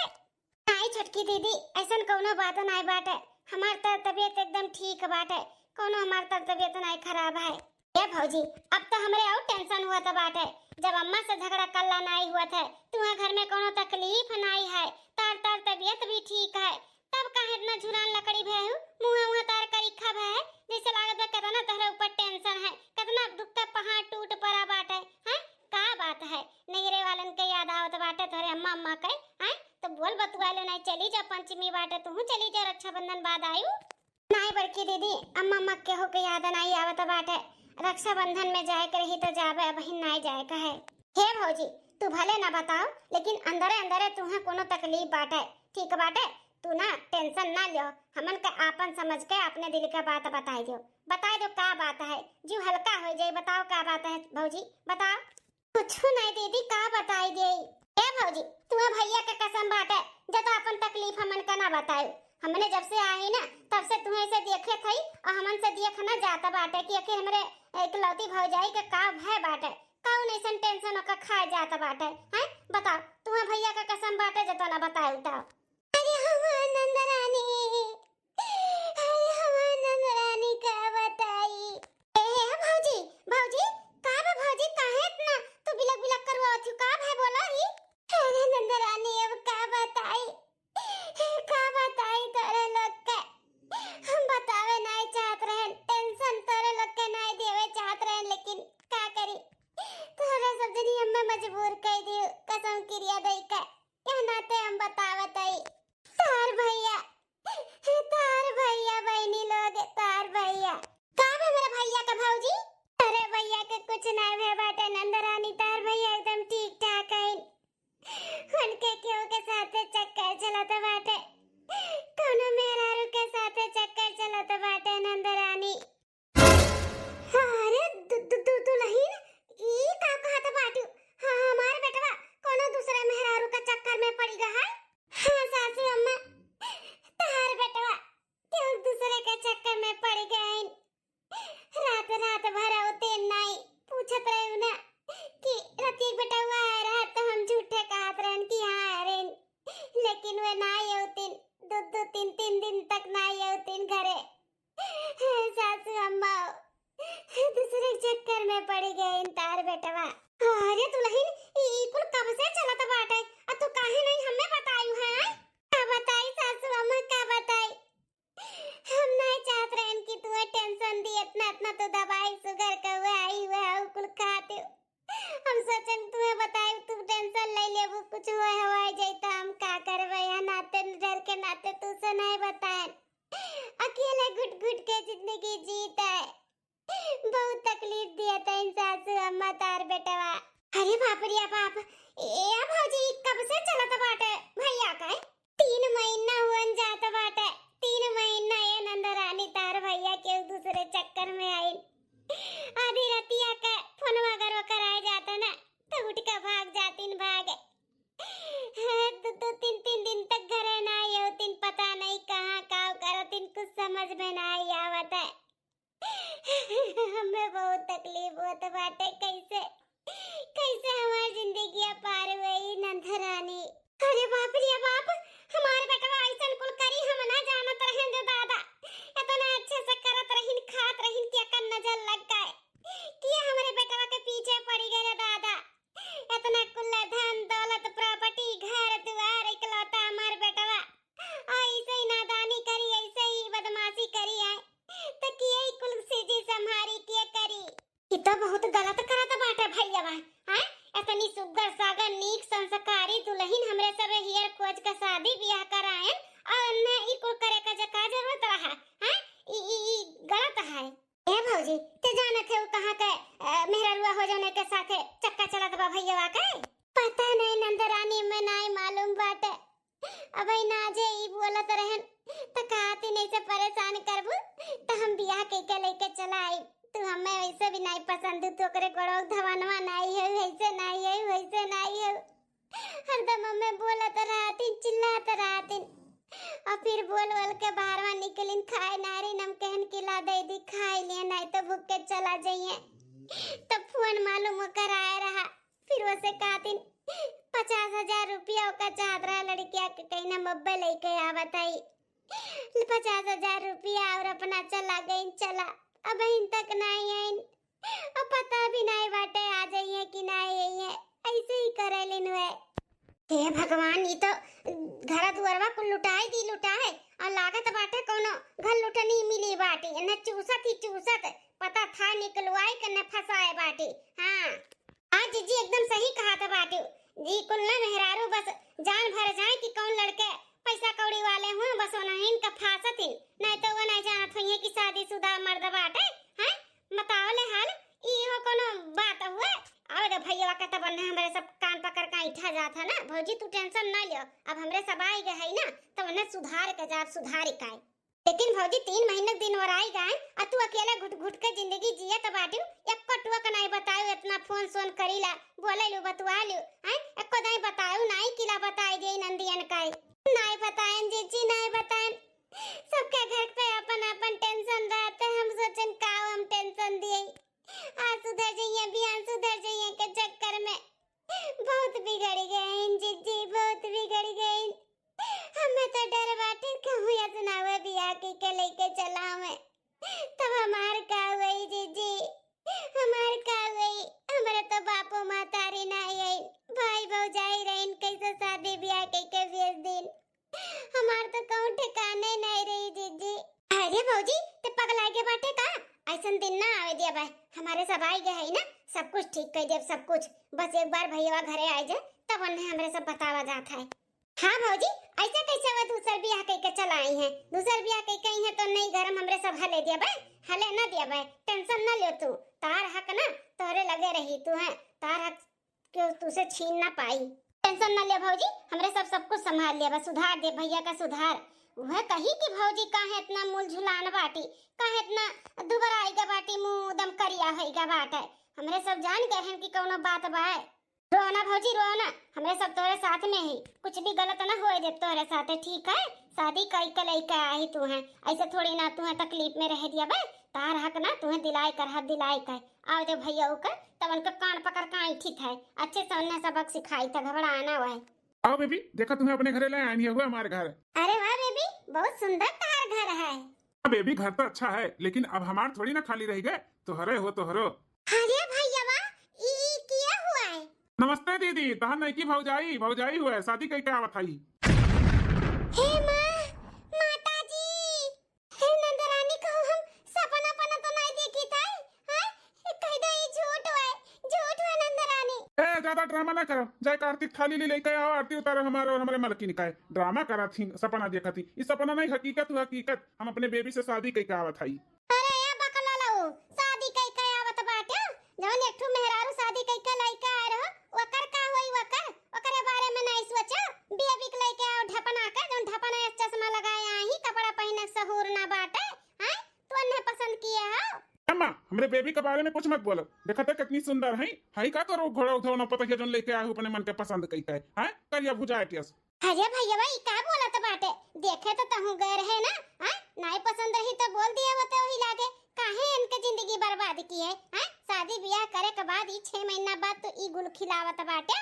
नाहीं छोटकी दीदी, ऐसन कौनो बात नाहीं बाटे, हमार तर तबीयत एकदम ठीक बाटे, कौनो हमार तर तबीयत नाहीं खराब है। ए भौजी, अब तो हमरे और टेंशन हुआ तो बाटे, जब अम्मा से झगड़ा कल्ला नाहीं हुआ थे, तुहे घर में कौनो तकलीफ नाहीं है, तर तर तबीयत भी ठीक है, तब काहे इतना झुरान लकड़ी भय हो? मुँह मुँह तार करीखा भय है, जैसे लागत बा केतना तोहरे ऊपर टेंशन है, केतना दुख का पहाड़ टूट पड़ा बाटे, हैं? का बात है? नैहरे वालन के याद आवत बाटे तोहरे अम्मा, अम्मा के, हैं? तो बोल बतुआ ले, नाहीं चली जा, पंचमी बाटे, तुहू चली जा, रक्षाबंधन बाद आयु। नाहीं बड़की दीदी, अम्मा, अम्मा केहू के याद नाहीं आवत बाटे, रक्षाबंधन में जाए के रही तो जाबे, अबहिन नाहीं जाए के है। हे भौजी, तू भले ना बताओ, लेकिन अंदरे अंदरे तुहे कोनो तकलीफ बाटे, ठीक बाटे? तू ना टेंशन ना लियो, हमन के आपन समझ के अपने दिल के बात बताई दियो, बताई दियो का बात है, जीव हल्का हो जाई। बताओ का बात है भौजी, बताओ। कुछ नहीं दीदी, का बताई दिए। ए भौजी, तुहे भैया के कसम बाटे, जब तो अपन तकलीफ हमन का ना बतायो। हमने जब से आई ना, तब से तुहे से देखे थई और हमन से देख ना जाता बाटे कि आखिर हमरे इकलौती भौजाई के का भय बाटे। कौन ऐसन टेंशन ओका खाए जात बाटे, हैं? बताओ, तुहे भैया के कसम बाटे, जतो ना बताए उताओ। अरे हमार नंदरानी, अरे हमार नंदरानी का बताई। ए, हे, हे, भौजी, भौजी, का बा भौजी, काहे इतना तू बिलक बिलक करवावत हू? का भय बोला ही? अरे नंदरानी, अब का बताई, का बताई तोरे लोग के? हम कुछ नाय भय बाटे नंदरानी, तार भैया एकदम ठीक ठाक है। उनके केहू के साथे चक्कर चलत बाटे, कौनो मेहरारू के साथे चक्कर चलत बाटे नंदरानी। अरे दु-, दु-, दु-, दुलहिन, ई का कहत बाटू? हाँ, हमार बेटवा कौनो दूसरे मेहरारू के चक्कर में पड़ी गए है? हाँ सासू अम्मा, तहार बेटवा केहू दूसरे के चक्कर में पड़ी गए। रात रात भर अउते नाई पूछत रहे ना कि रतिया बेटवा आए रहा तो हम झूठे कहत रहन कि हाँ आए रहन, लेकिन वे नाई अउतिन, दो दो तीन तीन दिन तक नाई अउतिन घरे। हे सासू अम्मा, दूसरे चक्कर में पड़ी गए तार बेटवा। अरे दुलहिन, ई कुल कब से चलत बाटे? आ तू काहे नहीं हमें बतायू है? का बताई सासू अम्मा, का बताई? हम नहीं चाहत रहन कि तू टेंशन दी, इतना इतना तो दवाई शुगर का हुआ आई हुआ है, कुल खाते हो। हम सोचन तुम्हें बताए, तू टेंशन ले लेबू, कुछ हुआ हवाई जाई तो हम का करबे? यहाँ नाते डर के नाते तू से नहीं बताए, अकेले घुट घुट के जिंदगी जीत है। बहुत तकलीफ दिया था इन सासू अम्मा तार बेटवा। अरे बाप रे बाप, ए भौजी, कब से चलत बाटे भैया का? तीन महीना हुअन जात बाटे, तीन महीना ये नंदरानी तार भैया के दूसरे चक्कर में आइन। आधी रतिया का फोनवा अगर ओकर आ जाता ना, तो उठ के भाग जातिन, भागे। दो दो तीन तीन दिन तक घरे ना आउतिन, पता नहीं कहाँ काव करतिन, कुछ समझ में ना आवत है। हमें बहुत तकलीफ होत बाटे, कैसे कैसे हमार जिंदगी पार हुई नंदरानी। अरे बाप रे बाप, हमार बेटवा ऐसन कुल करी, हम ना जानत रहन जो दादा। इतना अच्छे से करत रहिन, खात रहिन कि एकर नजर लग गए कि ये हमरे बेटवा के पीछे पड़ी गए रे दादा। इतना कुल धन दौलत, प्रॉपर्टी, घर दुआर, इकलौता हमार बेटवा, ऐसे ही नादानी करी, ऐसे ही बदमाशी करी है, तो के ई कुल चीजी संभारी, के करी? ई तो बहुत गलत करत बाटे भैया, हैं? इतनी सुग्गर सागर नीक संस्कारी दुलहिन हमरे सबे हियर खोज के शादी बियाह कराएन और इन्हें ई कुल करे का जका जरूरत रहा, हैं? ई, ई, ई गलत है। ए भौजी, ते जानत है वो कहाँ के, अ, मेहररुआ हो जौने के साथे चक्का चलत बा भैया के? पता नहीं नंदरानी, में नाई मालूम बाटे। अबही ना जे ई बोलत रहन, त कहतिन ऐसे परेशान करबू, त हम बियाह कइके लइके चला आई। तू हमें वैसे भी नाई पसंद, तू ओकरे गोड़वा धवनवा नाई है, वैसे नाई है, वैसे नाई है। हरदम हमें बोलत रहतिन, चिल्लात रहतिन। और फिर बोल बोल के बाहरवा निकलिन, खाए नारी नमकीन किला दे दी, खाई लिए, नाई तो भूख के चला जाइए। तब फोन मालूम ओकर आए रहा, फिर वसे कहतिन पचास हजार रुपया ओका चाहत रहा लड़किया के, कहीं ना मब्बे लेके आवत आई। पचास हजार रुपया और अपना चला गईन, चला। अबहिन तक नाई आइन, अब पता भी नाई बाटे आ जाइए कि नाई आइए, ऐसे ही करेलिन वे। हे भगवान, ई तो घर दुआरवा कुल लुटाई दी लुटाए, और लागत बाटे कौनो घर लुटनी मिली बाटी, न चूसत ही चूसत पता था निकलवाई के न फंसाए बाटी। हाँ, आज जीजी एकदम सही कहत बाटी। जी कुल ना मेहरारू बस जान भर जाए कि कौन लड़के पैसा कौड़ी वाले हुए, बस उन्हीं का फांसत ही, नहीं तो वो नहीं जानत हुई कि शादीशुदा मर्द बाटे। हैं, बताओ ले हाल, ई हो कोनो बात हुए? अब दे भैया के तब ने हमरे सब कान पकड़ के ऐठा जात है ना, भौजी तू टेंशन ना लियो, अब हमरे सब आई गए है ना, तब उन्हें सुधार के जाब, सुधार के आए। लेकिन भौजी, तीन महीने दिन और आई गए, आ तू अकेले घुट घुट के जिंदगी जियत बाटिउ, एको टुआ के नाई बतायु, इतना फोन सोन करीला, बोले लू, बतुआ लू, हैं? एको दाई बतायु नाई, किला बताई दे नंदियन का। नाई बतायन जीजी, नाई बतायन। सबके घर पे अपन अपन टेंशन रहते, हम सोचन का हम टेंशन दिए। आज सुधर जाइए, बिहान सुधर जाइए के चक्कर में बहुत बिगड़ गए हैं जीजी, बहुत बिगड़ गए। हमें तो डर बाटे कहूँ असनावे बियाह के, के लेके चला हमें, तब हमार का हुई जीजी, हमार का हुई? हमारे तो बापो महतारी नहीं है, भाई भौजाई रहीन, कैसे शादी बियाह के, के भेज दिन? हमार तो कहूँ ठिकाने नहीं रही जीजी। अरे भौजी, ते पगला के बाटे का? ऐसन दिन ना आवे दिया भाई, हमारे सब आई गए है ना, सब कुछ ठीक कर दिया, सब कुछ। बस एक बार भैया घरे आ जाए, तब उन्हें हमरे सब बतावा जात है। हाँ भौजी, ऐसे कैसे वह दूसर बियाह कइके चला आई है? दूसर बियाह कइके आई है तो नई घर में हमरे सब हले दिया बे, हले ना दिया बे, tension ना लियो तू। तार हक ना तोहरे लगे रही, तू है, तार हक क्यों तुसे छीन ना पाई। Tension ना ले भौजी, हमरे सब सब कुछ संभाल लिया बे, सुधार दे भैया का सुधार। वह कही कि भौजी काहे इतना मुलझुलान बाटी, काहे इतना दुबराई गा बाटी, मुंह दम करिया होई गा बाटे। हमरे सब जान गए हैं कि कौनो बात बाय। रो ना भौजी, रो ना, हमरे सब तोरे साथ में ही, कुछ भी गलत ना होए दे तोरे साथे, ठीक है? शादी कई के लइके आई तू है, ऐसे थोड़ी ना तू है तकलीफ में रह दिया बे। तार हक ना तू है दिलाई कर, हब दिलाई कर। आओ दे भैया ओकर, तब उनके कान पकड़ के ऐंठी थे, अच्छे से उन्हें सबक सिखाई थे, घबराना हुआ है। आओ बेबी, देखा तुम्हें अपने घरे ले आनी हुआ हमारे घर। अरे वाह बेबी, बहुत सुंदर तार घर है। हाँ बेबी, घर तो अच्छा है, लेकिन अब हमार थोड़ी ना खाली रह गए, तोहरे हो तोहरो। अरे भैया, ई, ई किया हुआ है? नमस्ते दीदी, तहार नई की भौजाई, भौजाई हुआ है, शादी कई के आवत हई। हे माँ, माता जी, हे नंदरानी, कहूँ हम सपना पना तो नहीं देखी था, हाँ? कह दो ई झूठ हुआ है, झूठ हुआ है नंदरानी। ए, ज्यादा ड्रामा ना करो, जाए के आरती थाली ले लेके आओ, आरती उतारो हमारे और हमारे मलकिन का है। ड्रामा करा थी, सपना देखा थी, ई सपना नहीं, हकीकत हुआ, हकीकत। हम अपने बेबी से शादी कई के आवत हई। अरे ए बकला लऊ, शादी कई के आवत बाटे, जवन एक ठो मेहरारू शादी कई के लइके आए रहो, ओकर का होई, ओकर, ओकरे बारे में नहीं सोचो। बेबी के लइके आओ ढपना के, जवन ढपना एक चश्मा लगाए आई, कपड़ा पहने के सहूर ना बाटे, हैं? तू अन्हे पसंद किए हो? अम्मा, हमरे बेबी के बारे में कुछ मत बोलो। देखा तो कितनी सुंदर है, है का तोरो घोड़ा उधो ना पता है जौन लेके आए हो अपने मन के पसंद कई के, हैं? करिया भुजाए टियस। अरे भैया, ई का बोलत बाटे? देखे तो तहूँ गए रहे ना, हैं? नाई पसंद रही तो बोल दिए होते वही लागे। काहे इनके जिंदगी बर्बाद किए, हैं? शादी ब्याह करे के बाद ई छह महीना बाद तो ई गुल खिलावत बाटे।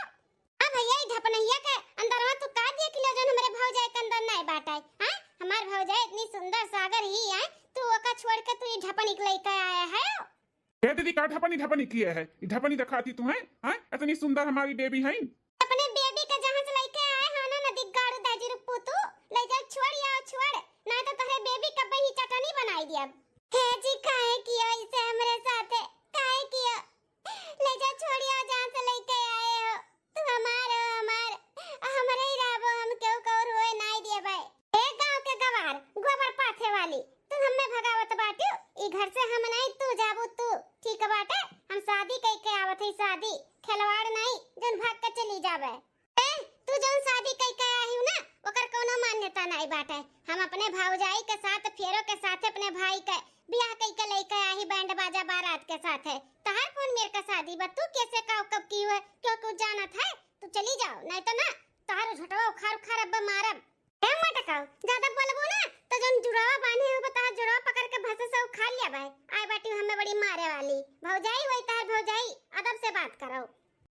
हाँ भैया, ई ढपनहिया के अंदरवा तू का देख लियो जौन हमरे भौजाई के अंदर नाई बाटे, हैं? हमार भौजाई इतनी सुंदर सागर ही है, तू ओका छोड़ के तू ई ढपनी के लइके आया है। ए दीदी, का ढपनी ढपनी किए है? ई ढपनी दिखाती तू है, हैं? इतनी सुंदर हमारी बेबी है। अपने बेबी के जहाँ से लइके आए हो ना, नदी गाड़ू दाजी रुपू तू, ले जाओ, छोड़ आओ, छोड़, ना तो तोहरे बेबी का बही चटनी बनाई दिया। हे जी, काहे किया इसे हमरे साथे? काहे किया? ले जाओ, छोड़ आओ, जहाँ से लइके आए हो। तू हमार हो, हमार, हमरे ही रहबो, हम केहू के और होए नाई दिए भाई। ए गाँव के गवार, गोबर पाथे वाली, तू हमें भगावत बाटियो, ई घर से हम नहीं, तू जाबू तू, ठीक बाटे? हम शादी कई के आवत है, शादी, खिलवाड़ नहीं, जौन भाग के चली जाबे। ए, तू जौन शादी कई के आई हूँ ना, ओकर कोनो मान्यता नहीं बाटे। हम अपने भौजाई के साथ, फेरो के साथ अपने भाई के बियाह कई के लइके आई बैंड बाजा बारात के साथ है। तहार कौन मेर का शादी बा? तू कैसे का कब की हुए, क्यों कुछ जानत है? तू चली जाओ, नहीं तो ना तहार झटवा उखाड़ उखाड़ अब मारब। ए मटकाओ, ज्यादा बोलबो ना तो जौन जुड़वा बांधे हो, तहार जुड़वा पकड़ के भैंसे से उखाड़ लिया भाई। आए बाटी हमें बड़ी मारे वाली। भौजाई वही तहार भौजाई, अदब से बात करो।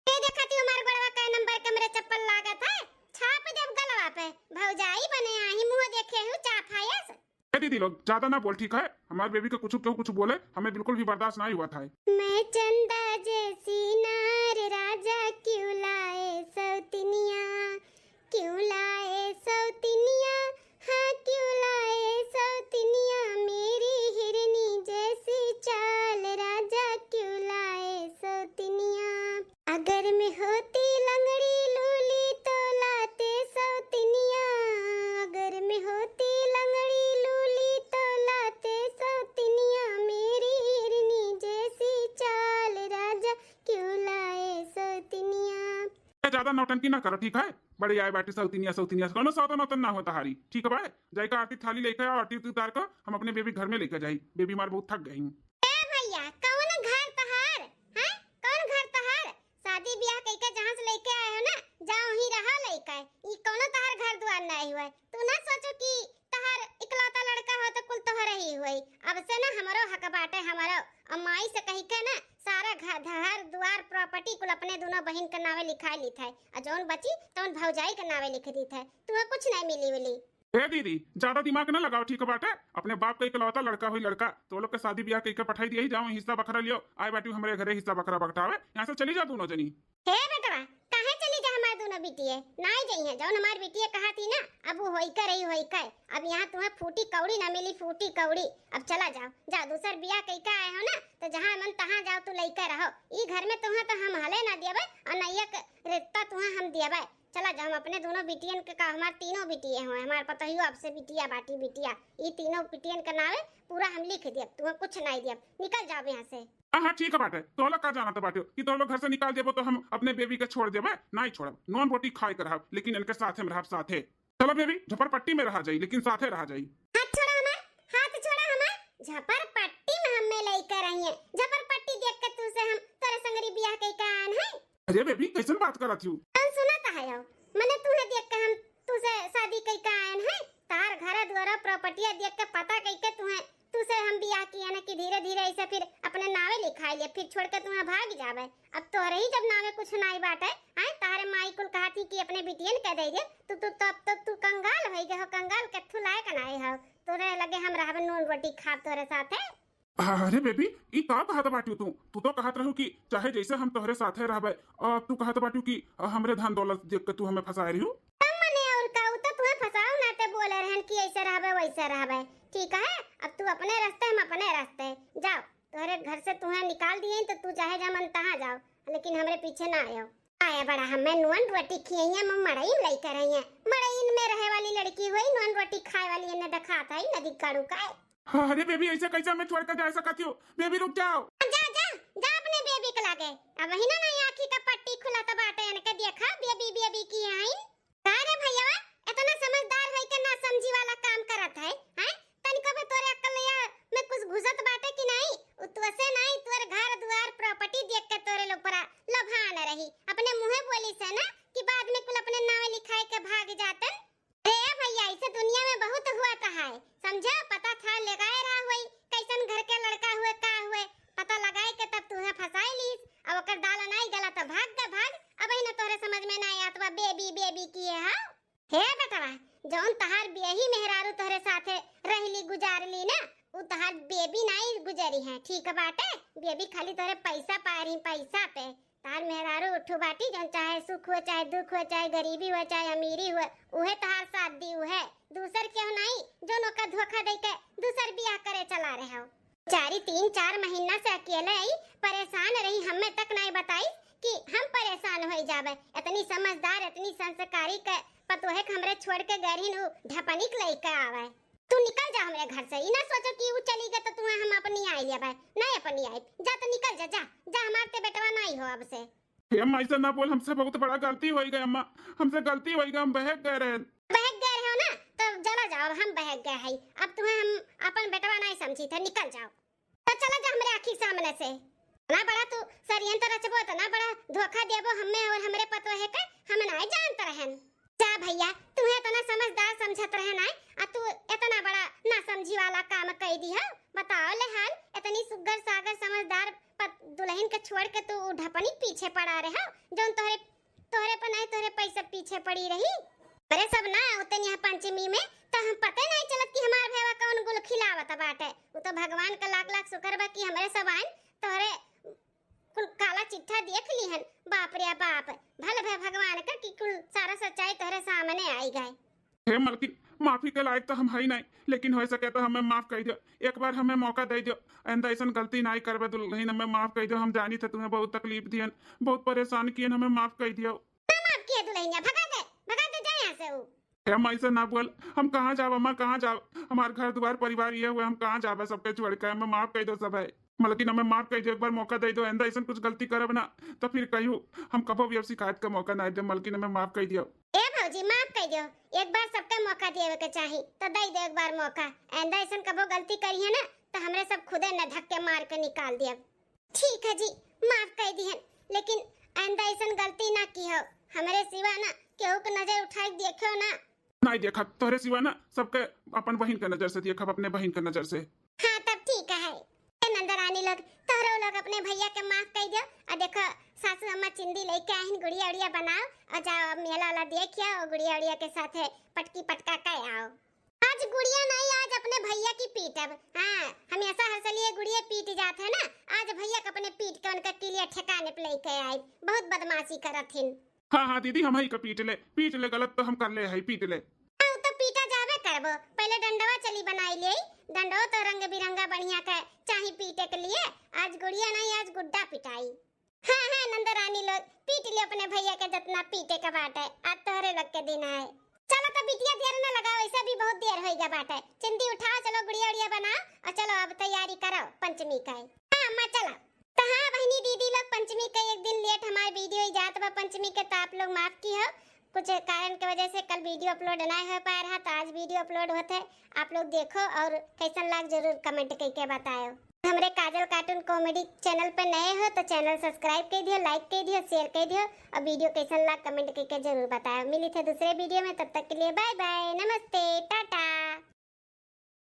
ए देखा तू हमार गोड़वा कै नंबर के हमरे चप्पल लागत है, छाप देब गलवा पे। भौजाई बने आही मुँह देखे हूँ चाफायस। ए दीदी लोग, ज्यादा ना बोल, ठीक है? हमार बेबी को कुछ, क्यों कुछ बोले, हमें बिल्कुल भी बर्दाश्त नहीं हुआ था। मैं चंदा जैसी नार राजा क्यों लाए सौतनिया, क्यों लाए सौतनिया, हाँ क्यों लाए सौतनिया, मेरी हिरनी जैसी चाल राजा क्यों लाए सौतनिया। अगर मैं होती लंगड़ी लूली तो लाते सौतनिया, अगर मैं होती लंगड़ी लूली तो लाते सौतनिया, मेरी हिरनी जैसी चाल राजा क्यों लाए सौतनिया। ए, ज्यादा नौटंकी ना करो, ठीक है? बड़ी आए बाटी सौतनिया, सौतनिया, कोनो सौतन औतन ना होता हारी, ठीक है भाई? जाइका आरती थाली लेके आओ, आरती उतार कर हम अपने बेबी घर में लेके जाई, बेबी मार बहुत थक गई। ए भैया, कौन घर तहार? हैं? कौन घर तहार? शादी ब्याह कइके जहाँ से लेके आए हो ना, जाओ ही रहा लइके। ई कौनो तहार घर दुआर नहीं हुए। तू ना सोचो कि तहार इकलौता लड़का हो तो कुल तोहरे ही हुए। अब से ना हमरो हक बाटे, हमरो। और माई से कही के ना सारा घर, घर दुआर, property कुल अपने दोनों बहिन के नावे लिखाई ली थे। और जौन बची तौन भौजाई के नावे लिख दी थे। तुम्हें कुछ नहीं मिली विली। ए दीदी, ज्यादा दिमाग ना लगाओ, ठीक बाटे? अपने बाप का इकलौता लड़का हुई लड़का, तो लोग के शादी ब्याह कइके पठाई दिया ही, जाओ हिस्सा बखरा लियो। आए बाटी हमरे घरे हिस्सा बखरा बगटावे, यहाँ से चली जा दोनों जनी। हे बेटवा, काहे चली जा हमार दोनों बिटिये? नाई जइहे, जौन हमार बिटिये कहा थी ना, अब वो होई के रही, होई के। अब यहाँ तुम्हें फूटी कौड़ी ना मिली, फूटी कौड़ी। अब चला जाओ, जाओ दूसर बियाह कइके आए हो ना, तो जहाँ मन तहाँ जाओ, तू लइके रहो। ई घर में तुम्हें तो हम हले ना दियबे, और नैया के रिश्ता तुम्हें हम दियबे। चला जा, हम अपने दोनों बिटियन के का, हमार तीनों बिटिये हुए, हमार पतोहियो आपसे बिटिया बाटी बिटिया, ई तीनों बिटियन के नावे पूरा हम लिख दियब, तुहें कुछ नाई दियब, निकल जाओ यहाँ से। हाँ, हाँ, ठीक है बाटे, तो लोग का जानत बाटे कि तो लोग घर से निकाल देबो तो हम अपने बेबी के छोड़ देबे? नाई छोड़ब, नून रोटी खाए के रहब, लेकिन इनके साथे में रहब, साथे। चलो बेबी, झपरपट्टी में रहा जाई, लेकिन साथे रहा जाई। हाथ छोड़ा हमार, हाथ छोड़ा हमार। झपरपट्टी में हमें लइके रहिए, झपरपट्टी देख के तू से हम तोरे संगरी बियाह कई का आन है। अरे बेबी, कैसन बात करत हूँ? हम सुनत है हो, मने तुहे देख के हम तू से शादी कई का आन है। तार घर दुआरा प्रॉपर्टिया देख के पता कई के तुहे, तू से हम बियाह किए ना कि धीरे धीरे ऐसे फिर अपने नावे लिखाई ले, फिर छोड़ के तुहे भाग जावे। अब तोहरे ही जब नावे कुछ नाई बाटे, आए तारे माई कुल कहती कि अपने बिटियन के दे दे, तू, तू, तब तो तू कंगाल होई गए हो, कंगाल के थू लायक नाई हो। तोरे लगे हम रहबे, नून रोटी खाब तोरे साथे। अरे बेबी, ई का कहत बाटू तू? तू तो कहत रहू कि चाहे जैसे हम तोहरे साथे रहबे, अब तू कहत बाटू कि हमरे धन दौलत देख के तू हमें फंसाए रहू। तब मने और का, उ तो तुहे फंसाव नाते बोले रहन कि ऐसे रहबे, वैसे रहबे। ठीक है, अब तू अपने रास्ते, हम अपने रास्ते। जाओ, तोहरे घर से तुहे निकाल दिए तो तू चाहे जा मन तहाँ जाओ, लेकिन हमरे पीछे ना आयो। आया बड़ा हमें नून रोटी खियैया में मड़ई में लइके रहिए। मड़ई में रहे वाली लड़की हुई, नून रोटी खाए वाली इन्हें देखात है नदी काड़ू का। अरे बेबी, ऐसे कैसे हमें छोड़ के जा सकत हो? बेबी रुक जाओ। जा, जा, जा अपने बेबी के लागे। अब ही ना, ना आँखी का पट्टी खुला तो बाटे, इनके देखा बेबी, बेबी की आई। का रे भैया, इतना समझदार है के ना समझी वाला काम करत है, हैं? तनिको भी तोरे अक्ल या में कुछ घुसत बाटे कि नहीं? उ तुअसे नहीं, तोर घर दुआर प्रॉपर्टी देख के तोरे लोग परा लभान रही। अपने मुँहे बोली से ना कि बाद में कुल अपने नावे लिखाए के भाग जातन। अरे भैया, ऐसे दुनिया में बहुत हुआ तो है, समझो? पता था लगाए रहा हुई, कैसन घर के लड़का हुए, का हुए, पता लगाए के तब तुहे फंसाई लीस। अब ओकर दाल नहीं गला तो भाग दे, भाग। अब ही ना तोरे समझ में ना आया तो बेबी, बेबी किए हा। हे बेटवा, जौन तहार बेही मेहरारू तोहरे साथे रहली, गुजारली ना, उ तहार बेबी नाई गुजरी है, ठीक बाटे? बेबी खाली तोहरे पैसा पा रही, पैसा पे। तहार मेहरारू उठू बाटी, जौन चाहे सुख हुए, चाहे दुख हुए, चाहे गरीबी हुए, चाहे अमीरी हुए, उहे तहार साथ दी, उहे। दूसर केहू नाई, जौन ओका धोखा दे के दूसर बियाह करे चला रहे हो। चारी तीन चार महीना से अकेले आई, परेशान रही, हमें तक नाई बताई कि हम परेशान होई जाबे। इतनी समझदार, इतनी संस्कारी के पतोहे के हमरे छोड़ के गए रहिन, उ ढपनिक लइके आवे। तू निकल जा हमरे घर से, ई ना सोचो कि उ चली गए तो तुहे हम अपनी आई लेबे, नहीं अपनी आई। जा तो निकल जा, जा, जा, हमार ते बेटवा नहीं हो अब से। हे अम्मा, ऐसे ना बोल, हमसे बहुत बड़ा गलती होई गई अम्मा, हमसे गलती होई गई, हम बहक गए रहे। बहक गए रहे हो ना, तो चला जाओ, अब हम बहक गए हई, अब तुहे हम अपन बेटवा नहीं समझी थे, निकल जाओ। तो चला जा हमरे आँखी सामने से। इतना बड़ा तू षड्यंत्र रचबो, इतना बड़ा धोखा देबो हमें और हमरे पतोहे के, हम नाई जानत रहन। जा भैया, तुहे इतना समझदार समझत रहन आए, आ तू इतना बड़ा नासमझी वाला काम कई दी हो। बताओ ले हाल, इतनी सुग्घर सागर समझदार पत-, दुल्हन के छोड़ के तू उ ढपनी के पीछे पड़ा रहे हो, जौन तोहरे, तोहरे पर नहीं, तोहरे पैसे पीछे पड़ी रही। अरे सब ना होते यहाँ पंचमी में, तो हम पते नहीं चलत कि हमार भैया कौन गुल खिलावत बाटे। उ तो भगवान का लाख लाख शुक्र बा कि हमरे सब आइन तोहरे कुल काला चिट्ठा देख लीहन। बाप रे बाप, भल भे भगवान का कि कुल सारा सच्चाई तोहरे सामने आई गए। हे मलकिन, माफी के लायक तो हम हई नहीं, लेकिन हो सके तो हमें माफ कर दियो, एक बार हमें मौका दे दियो। आइंदा ऐसन गलती नहीं करबे दुल्हन, हमें माफ कर दियो। हम जानी थे तुम्हें बहुत तकलीफ दियन, बहुत परेशान कियन, हमें माफ कर दियो। ना माफ किए दुल्हनिया, भगा दे, भगा दे, जा यहाँ से उ। ए अम्मा, ऐसे ना बोल, हम कहाँ जाब अम्मा, कहाँ जाब? हमार घर दुआर परिवार ये हुए, हम कहाँ जाब सबके छोड़ के? हमें माफ कर दो सब है, मलकिन हमें माफ कर दो, एक बार मौका दे दो, आइंदा ऐसन कुछ गलती करब ना तो फिर कहियो हम कबो भी अब शिकायत का मौका ना दे। मलकिन हमें माफ कर दियो। ए भौजी, माफ कर दियो, एक बार सबके मौका देवे के चाही, तो दे दो एक बार मौका। आइंदा ऐसन कबो गलती करिए ना तो हमरे सब खुदे न धक्के मार के निकाल दियब। ठीक है जी, माफ कर दिहन, लेकिन आइंदा ऐसन गलती ना की हो। हमरे सिवा ना केहू के नजर उठाई के देखो ना। नहीं देखब, तोहरे सिवा ना सबके अपन बहिन के नजर से देखब, अपने बहिन के नजर से। हाँ, तब ठीक है। ए नंदरानी लोग, तोहरो लोग अपने भैया के माफ कर दियो। और देखो, सासू अम्मा चिंदी लेके आहिन, गुड़िया उड़िया बनाओ और जाओ, अब मेला वाला देख आओ और गुड़िया उड़िया के साथ है पटकी पटका के आओ। आज गुड़िया नहीं, आज अपने भैया की पीटब। हाँ, हमेशा हर सलिए गुड़िया पीट जात है ना, आज भैया के अपने पीट के उनका किलिया ठिकाने पे लेके आई। बहुत बदमाशी करत हिन। हाँ, हाँ दीदी, हम ही का पीट ले, पीट ले, गलत तो हम कर ले है, पीट ले। हाँ, उ तो पीटा जाबे करबो, पहले डंडवा चली बनाई ले, डंडो तो रंग बिरंगा बढ़िया के चाही पीटे के लिए। आज गुड़िया नहीं, आज गुड्डा पिटाई। हाँ हाँ नंद रानी लोग, पीट लियो अपने भैया के जितना पीटे के बाटे, आज तोहरे लोग के दिन है। चलो तो बिटिया देर न लगाओ, ऐसे भी बहुत देर होइगा बाटे। चिंदी उठाओ, चलो गुड़िया उड़िया बनाओ और चलो अब तैयारी करो पंचमी का। हाँ अम्मा चलो। तो हाँ बहनी दीदी लोग, पंचमी का एक दिन लेट हमार वीडियो ही जात बा पंचमी के, तो आप लोग माफ किहो, कुछ कारण के वजह से कल वीडियो अपलोड ना हो पाए रहा, तो आज वीडियो अपलोड होत है। आप लोग देखो और कैसन लाग जरूर कमेंट करके बताओ। हमरे काजल कार्टून कॉमेडी चैनल पे नए हो तो चैनल सब्सक्राइब कर दियो, लाइक कर दियो, शेयर कर दियो और वीडियो कैसन लाग कमेंट करके जरूर बताओ। मिली थे दूसरे वीडियो में, तब तक के लिए बाय बाय, नमस्ते, टाटा।